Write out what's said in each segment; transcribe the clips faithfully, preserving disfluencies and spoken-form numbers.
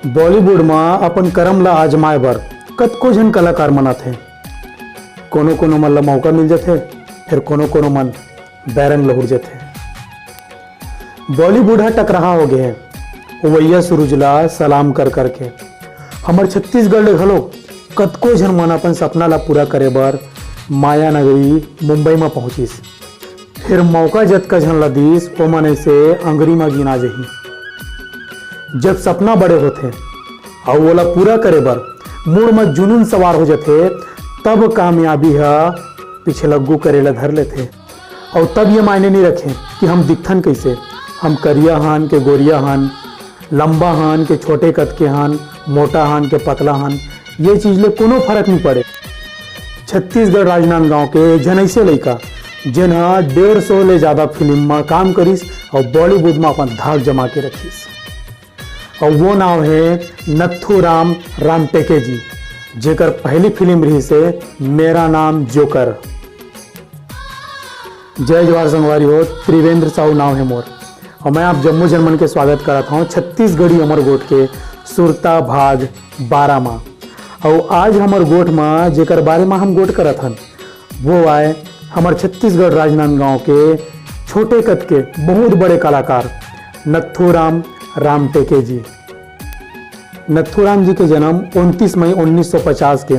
Bollywood म अपन करम ल आजमाए बर कतको झन कलाकार मन आथे। कोनो कोनो मन ल मौका मिल जथे, फेर कोनो कोनो मन बैरंग लहुर जथे। बॉलीवुड ह टकराहा हो गे हे, उवैया सुरुज ला सलाम कर करके। हमर छत्तीसगढ़ ले घलो कतको झन मन अपन सपना ला पूरा करे बर माया नगरी मुंबई म पहुंचिस। फेर मौका जतका झन ला दिस, ओमन ऐसे अंगरी म गिना जही। जब सपना बड़े होथे अउ ओला पूरा करे बर मुड़ म जुनून सवार हो जथे, तब कामयाबी ह पिछलग्गू करे ला धर लेथे। अउ तब ये मायने नहीं रखे कि हम दिखथन कैसे, हम करिया हन के गोरिया हन, लंबा हन के छोटे कद के हन, मोटा हन के पतला हन, ये चीज ले कोनो फर्क नहीं पड़े। छत्तीसगढ़ राजनांदगांव के एक झन ऐसे लइका, जेन ह डेढ़ सौ ले ज्यादा फिल्म म काम करिस अउ बॉलीवुड म अपन धाक जमा के रखिस। अउ वो नाव हे नथुराम रामटेके जी, जेकर पहली फिल्म रहिस हे मेरा नाम जोकर। जय जोहार संगवारी हो, त्रिवेंद्र साहू नाव हे मोर। अउ मैं आप जम्मो झन मन के स्वागत करत हौं छत्तीसगढ़ी अमर गोठ के सुरता भाग बारह मा। अउ आज हमर गोठ मा जेकर बारे मा हम गोठ करत हन, वो आय हमर छत्तीसगढ़ राजनांदगांव के छोटे कद के बहुत बड़े कलाकार नथुराम रामटेके जी। नथुराम जी के जन्म उनतीस मई उन्नीस सौ पचास के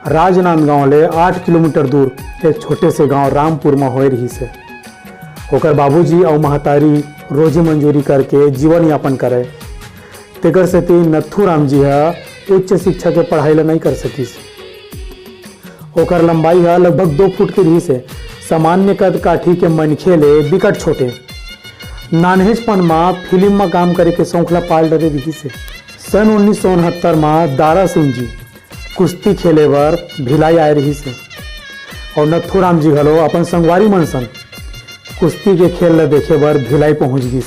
राजनांदगांव ले आठ किलोमीटर दूर एक छोटे से गांव रामपुर म होए रिहिस हे। ओकर बाबूजी अउ महतारी रोजी मंजूरी करके जीवन यापन करय। तेकर सेती नथुराम जी ह उच्च शिक्षा के पढ़ाई ल नइ कर सकिस। ओकर लंबाई ह लगभग दो फुट के रिहिस हे। सामान्य कद काठी के मनखे ले बिकट छोटे। नान्हेचपन म फिल्म म काम करे के शौक ल पाल डरे रिहिस हे। सन उन्नीस सौ उनहत्तर म दारा सिंह जी कुश्ती खेले बर भिलाई आए रिहिस हे। अउ नथुराम जी घलो अपन संगवारी मन संग कुश्ती के खेल ल देखे बर भिलाई पहुंच गिस।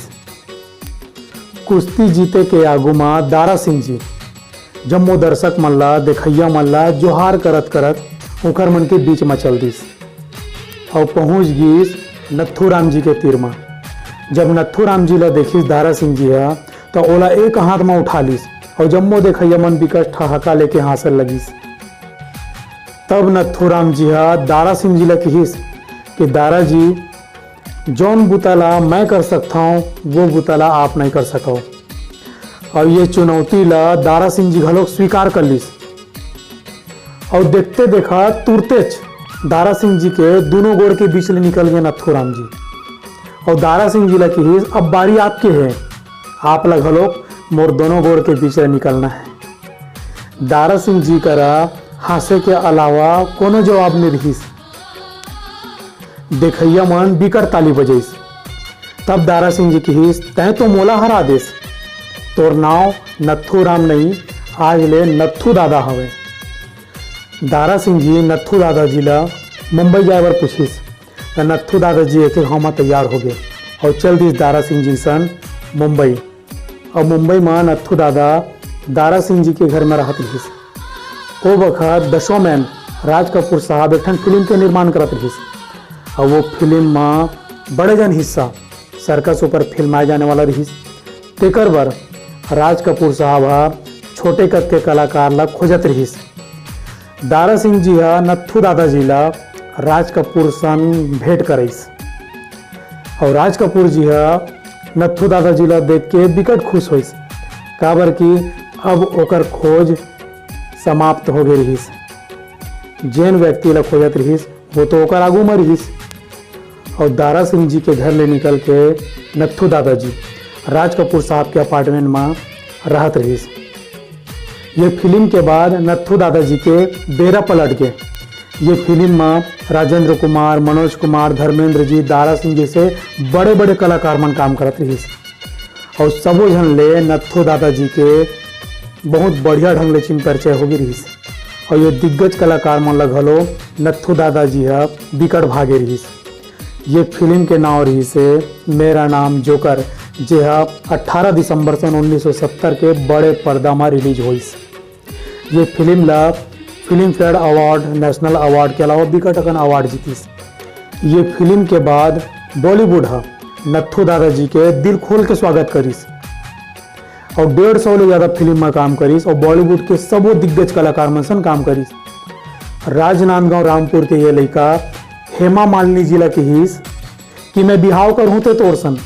कुश्ती जीते के आगू म दारा सिंह जी जम्मो दर्शक मन ला, देखइया मन ला जोहार करत करत ओकर मन के बीच म चल दिस अउ पहुंच गिस नथुराम जी के तीर म। जब नथुराम जी ला देखिस दारा सिंह जी ह, त ओला एक हाथ म उठा लिस अउ जम्मो देखइया मन बिकट ठहाका लेके हांसे लगिस। तब नथुराम जी ह दारा सिंह जी ला किहिस कि दारा जी, जौन बुता ला मैं कर सकथौं, वो बुता ला आप नइ कर सकव। अउ ये चुनौती ला दारा सिंह जी घलोक स्वीकार कर लिस। अउ देखते देखत तुरतेच दारा सिंह जी के दूनों गोड़ के बीच ले निकल गे नथुराम जी। अउ दारा सिंह जी ला किहिस, "अब बारी आपके हे, आप ला घलोक मोर दोनों गोड़ के बीच ले निकलना हे।" दारा सिंह जी करा हांसे के अलावा कोनो जवाब नइ रिहिस। देखइया मन बिकट ताली बजइस। तब दारा सिंह जी किहिस, "तैं तो मोला हरा देस। तोर नाव नथुराम नइ, आज ले नथु दादा हवे।" दारा सिंह जी नथु दादा जी ला मुंबई जाए बर पूछिस, त नथु दादा जी एके घाव म तैयार हो गे अउ चल दिस दारा सिंह जी संग मुंबई। अउ मुंबई म नथु दादा दारा सिंह जी के घर म रहत रिहिस। ओ बखत दशोमैन राज कपूर साहब एक ठन फिल्म के निर्माण करत रिहिस। अउ वो फिल्म म बड़े जन हिस्सा सर्कस ऊपर फिल्माए जाने वाला रिहिस। तेकर बर राज कपूर साहब ह छोटे कद के कलाकार ला खोजत रिहिस। दारा सिंह जी ह नथु दादा जी ला राज कपूर संग भेंट करइस। अउ राज कपूर जी ह नथु दादा जी ला देख के बिकट खुश होइस, काबर कि अब ओकर खोज समाप्त हो गे रिहिस। जेन व्यक्ति ला खोजत रिहिस, वो तो ओकर आगू म रिहिस। अउ दारा सिंह जी के घर ले निकल के नथु दादा जी राज कपूर साहब के अपार्टमेंट म रहत रिहिस। ये फिल्म के बाद नथु दादा जी के बेरा पलट गे। ये फिल्म म राजेंद्र कुमार, मनोज कुमार, धर्मेंद्र जी, दारा सिंह जैसे बड़े-बड़े कलाकार मन काम करत रिहिस। अउ सबो झन ले नथु दादा जी के बहुत बढ़िया ढंग ले चिन परिचय होगे रिहिस। अउ ये दिग्गज कलाकार मन ल घलो नथु दादा जी ह बिकट भागे रिहिस। ये फिल्म के नाव रिहिस हे मेरा नाम जोकर, जे ह अट्ठारह दिसंबर सन उन्नीस सौ सत्तर के बड़े पर्दा म रिलीज होइस। ये फिल्म ला film fair award, national award के अलावा बिकट अकन अवार्ड जीतिस। ये फिल्म के बाद बॉलीवुड ह नत्थू दादा जी के दिल खोल के स्वागत करिस। अउ डेढ़ सौ ले ज्यादा फिल्म म काम करिस अउ बॉलीवुड के सबो दिग्गज कलाकार मन सन काम करिस। राजनांदगांव रामपुर के ये लइका हेमा मालिनी जी ला किहिस कि मैं बिहाव करहूं ते तोर सन,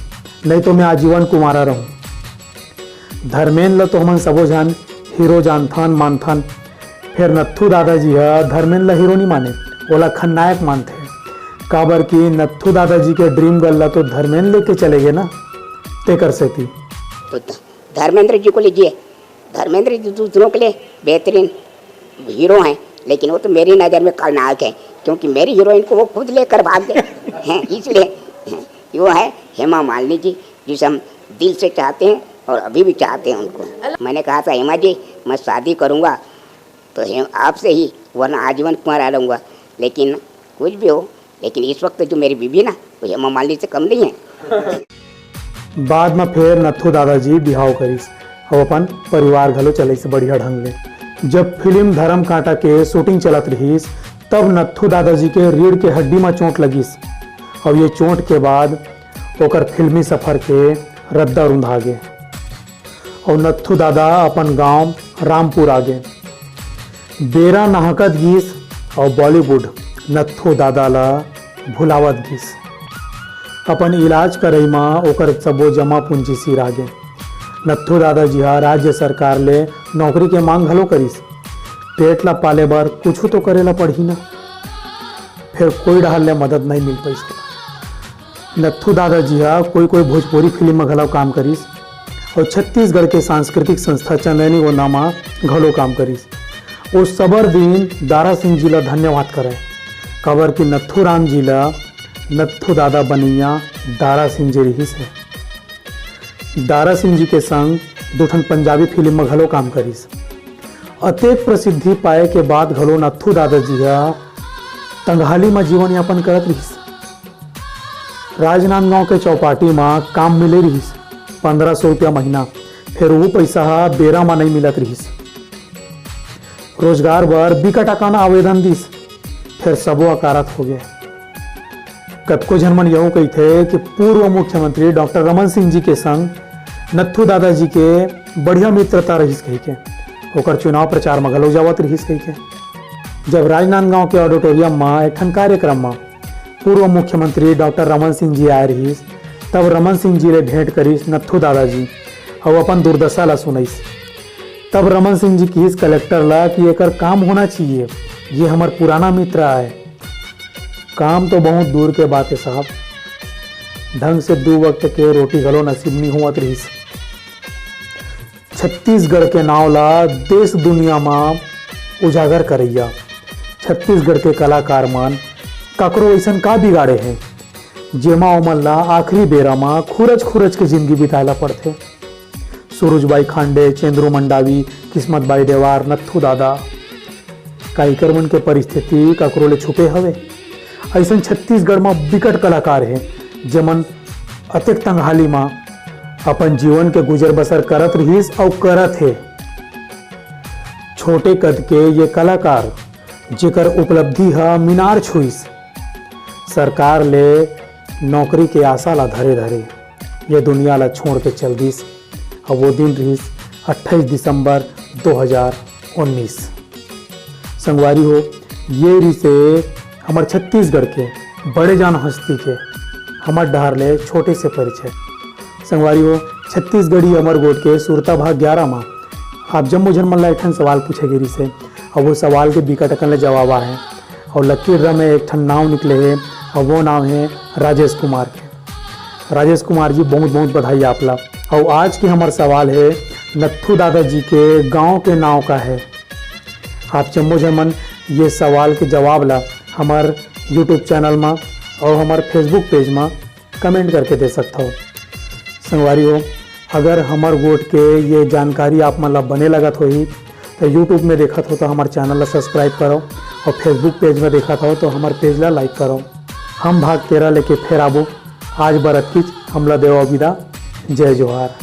नहीं तो मैं आजीवन कुमारा रहूं। धर्मेंद्र ल तो हमन सबो झन हीरो जानथन मानथन, फेर नत्थू दादाजी ह धर्मेंद्र ल हीरो नी माने, ओला खलनायक मानथे। काबर कि नत्थू दादाजी के ड्रीम गर्ल ल तो धर्मेंद्र लेके चले गे ना, तेकर सेती। तो ध-, धर्मेंद्र जी को लीजिए, धर्मेंद्र जी दूसरों के लिए बेहतरीन हीरो हैं, लेकिन वो तो मेरी नज़र में खलनायक है, क्योंकि मेरी हीरोइन को वो खुद लेकर भाग गए हैं, इसलिए। वो है हेमा मालिनी जी, जिसे हम दिल से चाहते हैं और अभी भी चाहते हैं उनको। मैंने कहा था, "हेमा जी, मैं शादी करूँगा तो हे-, आपसे ही, वरना आजीवन कुमार रहूँगा।" लेकिन कुछ भी हो, लेकिन इस वक्त जो मेरी बीवी ना, वो हेमा मालिनी से कम नहीं है। बाद म फेर नत्थू दादाजी बिहाव करिस अउ अपन परिवार घलो चलाइस बढ़िया ढंग ले। जब फिल्म धरम कांटा के शूटिंग चलत रिहिस, तब नत्थू दादाजी के रीढ़ के हड्डी म चोट लगिस अउ ये चोट के बाद ओकर फिल्मी सफर के रद्दा रुंधा गे अउ नत्थू दादा अपन गांव रामपुर आ गे। बेरा नाहकत गिस अउ बॉलीवुड नत्थू दादा ला भुलावत गिस। अपन इलाज करई म ओकर सबो जमा पूंजी सिरा गे। नत्थू दादाजी ह राज्य सरकार ले नौकरी के मांग घलो करिस। पेट ला पाले बर कुछु तो करे ला पड़ही ना। फेर कोई डहर ले मदद नइ मिल पाइस। नत्थू दादाजी ह कोई कोई भोजपुरी फिल्म म घलो काम करिस अउ छत्तीसगढ़ के सांस्कृतिक संस्था चंदैनी गोंदा म घलो काम करिस। ओ सबर दिन दारा सिंह जी ला धन्यवाद करय, काबर कि नत्थू राम जी ला नत्थू दादा बनइया दारा सिंह जी रिहिस हे। दारा सिंह जी के संग दू ठन पंजाबी फिल्म म घलो काम करिस। अतेक प्रसिद्धि पाए के बाद घलो नत्थू दादाजी ह तंगहाली म जीवन यापन करत रिहिस। राजनांदगांव के चौपाटी म काम मिले रिहिस, पंद्रह सौ रुपया महीना, फेर वो पइसा ह बेरा म नइ मिलत रिहिस। रोजगार बर बिकट अकन आवेदन दिस, फेर सबो अकारत होगे। कतको झन मन यहू कहिथे कि पूर्व मुख्यमंत्री डॉक्टर रमन सिंह जी के संग नत्थू दादाजी के बढ़िया मित्रता रहिस कहिके, ओकर चुनाव प्रचार म घलो जावत रहिस कहिके। जब राजनांदगांव के ऑडिटोरियम म एक ठन कार्यक्रम म पूर्व मुख्यमंत्री डॉक्टर रमन सिंह जी आए रहिस, तब रमन सिंह जी ले भेंट करिस नत्थू दादाजी अउ अपन दुर्दशा ला सुनइस। तब रमन सिंह जी किहिस कलेक्टर ला कि एकर काम होना चाहिए, ये हमर पुराना मित्र आय। काम तो बहुत दूर के बात हे साहब, ढंग से दू वक्त के रोटी घलो नसीब नइ होवत रहिस। छत्तीसगढ़ के नाव ला देश दुनिया म उजागर करइया छत्तीसगढ़ के कलाकार मन काकरो अइसन का बिगाड़े हे, जेमा ओमन ला आखिरी बेरा म खुरच खुरच के जिंदगी बिताए ला पड़थे। सुरुज बाई खांडे, चेंद्रू मंडावी, किस्मत बाई देवार, नत्थू दादा, का इकर मन के परिस्थिति काकरो ले छुपे हवे? अइसन छत्तीसगढ़ म बिकट कलाकार हे, जेमन अतेक तंगहाली म अपन जीवन के गुजर बसर करत रिहिस अउ करत हे। छोटे कद के ये कलाकार, जेकर उपलब्धि ह मीनार छुइस, सरकार ले नौकरी के आशा ला धरे धरे ये दुनिया ला छोड़ के चल दिस। अउ वो दिन रिहिस अट्ठाईस दिसंबर दो हज़ार उन्नीस। संगवारी हो, ये रिहिसे हमर छत्तीसगढ़ के बड़े जान हस्ती के हमर डहर ले छोटे से परिचय। संगवारी हो, छत्तीसगढ़ी अमर गोठ के सुरता भाग ग्यारह म आप जम्मो झन मन ला एक ठन सवाल पूछे गे रिहिसे, अउ वो सवाल के बिकट अकन ले जवाब आहे, अउ लकी ड्रा में एक ठन नाव निकले हे, अउ वो नाव हे राजेश कुमार के। राजेश कुमार जी, बहुत बहुत बधाई आप ला। अउ आज के हमर सवाल हे, नत्थू दादा जी के गांव के नाव का हे? आप जम्मो झन मन ये सवाल के जवाब ला हमर YouTube चैनल म अउ हमर Facebook पेज म कमेंट करके दे सकथव। संगवारी हो, अगर हमर गोठ के ये जानकारी आप मन ला बने लगत होही, तो YouTube में देखत हो तो हमर चैनल ला सब्सक्राइब करव, अउ Facebook पेज में देखत हो तो हमर पेज ला लाइक करव। हम भाग तेरह लेके फेर आबो। आज बर अतकीच, हमला देवव बिदा। जय जोहार।